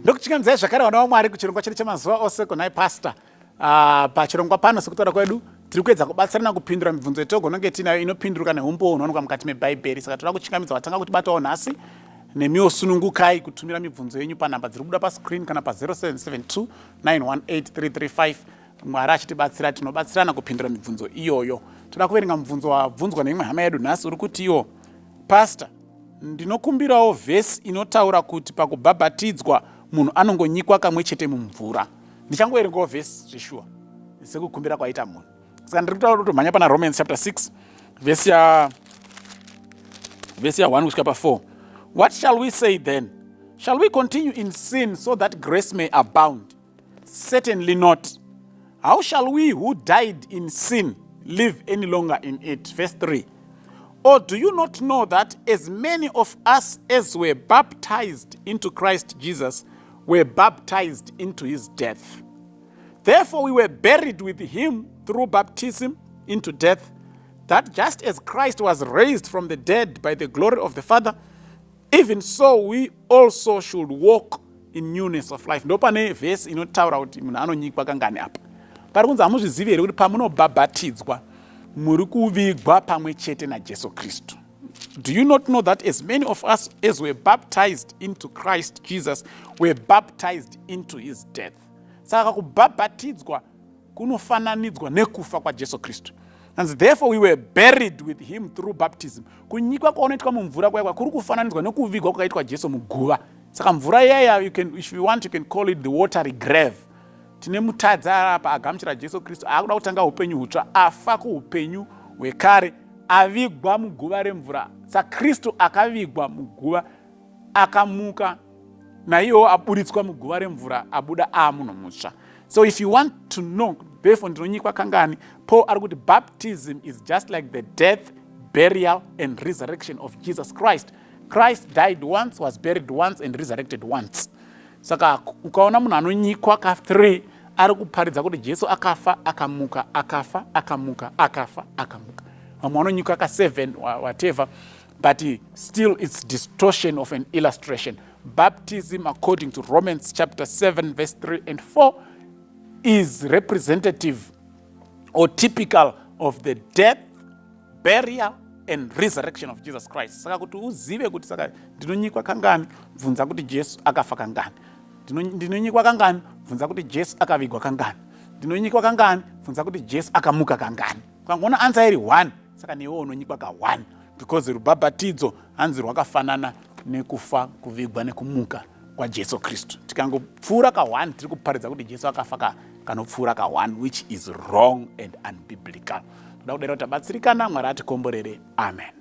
Ndokuchingamidzai zvakare, vana vaMwari, kuchirongwa chedu chemazuva ose kunai Pastor. Pachirongwa pano, sekutaura kwedu, tiri kuedza kubatsirana kupindura mibvunzo yetogononge tiinayo inopinduruka neumbowo hunowanikwa mukati mebhaibheri. Saka toda kuchingamidza vatanga kutibatawo nhasi. Nemiwo sunungukai kutumira mibvunzo yenyu panhamba dziri kubuda pascreen kana pa0772 918335. Mwari achitibatsira, tinobatsirana kupindura mibvunzo iyoyo. Toda kuverenga mubvunzo wabvunzwa neimwe hama yedu nhasi, uri kuti iwo, "Pastor, ndinokumbirawo vhesi inotaura kuti pakubhabhatidzwa munhu anongonyikwa kamwe chete mumvura." Ndichangoverengawo vhesi zveshuwa sekukumbira kwaita munhu. Saka ndiri kutaura kutomhanya pana Romans chapter 6, vhesi ya 1 kusvika pa4. "What shall we say then? Shall we continue in sin so that grace may abound? Certainly not. How shall we who died in sin live any longer in it?" Verse 3. "Or do you not know that as many of us as were baptized into Christ Jesus were baptized into his death? Therefore, we were buried with him through baptism into death, that just as Christ was raised from the dead by the glory of the Father, even so we also should walk in newness of life." Ndo pane vhesi inotaura kuti munhu anonyikwa kangani apa. Pari kunzi, hamuzvizivi here kuti pamunobhabhatidzwa muri kuvigwa pamwe chete naJesu Kristu? "Do you not know that as many of us as were baptized into Christ Jesus were baptized into his death?" Saka kubhabhatidzwa kunofananidzwa nekufa kwaJesu Kristu. And "therefore we were buried with him through baptism." Kunyikwa kwaunoitwa mumvura kwaikwa kuri kufananidzwa nekuvigwa kwakaitwa Jesu muguva. Saka mvura iyaya, you can, if you want, you can call it the watery grave. Tine mutadzi arapa agamuchira Jesu Kristu, aakuda kutanga upenyu hutsva, afa kuupenyu hwekare, avigwa muguva remvura. SaKristu akavigwa muguva, akamuka, naiyewo aburitswa muguva remvura, abuda aamunhu mutsva. So if you want to know, therefore, ndinonyikwa kangani, Paul ari kuti baptism is just like the death, burial and resurrection of Jesus Christ. Christ died once, was buried once and resurrected once. Saka ukaona munhu anonyikwa ka3, ari kuparidza kuti Jesu akafa, akamuka, akafa, akamuka, akafa, akamuka. Vamwe vanonyikwa ka7, whatever, but still it's distortion of an illustration. Baptism, according to Romans chapter 7 verse 3 and 4, is representative or typical of the death, burial and resurrection of Jesus Christ. Saka kuti uzive kuti saka ndinonyikwa kangani, bvunza kuti Jesu akafa kangani. Ndinonyikwa kangani? Bvunza kuti Jesu akavigwa kangani. Ndinonyikwa kangani? Bvunza kuti Jesu akamuka kangani. Ukangoona answer iri 1, saka newe unonyikwa ka1, because rubhabhatidzo hanzi rwakafanana nekufa, kuvigwa nekumuka kwaJesu Kristu. Tikangopfuura ka1, tiri kuparidza kuti Jesu akafa kanopfuura ka1, which is wrong and unbiblical. Toda kudera kuti tabatsirikana. Mwari atikomborere. Amen.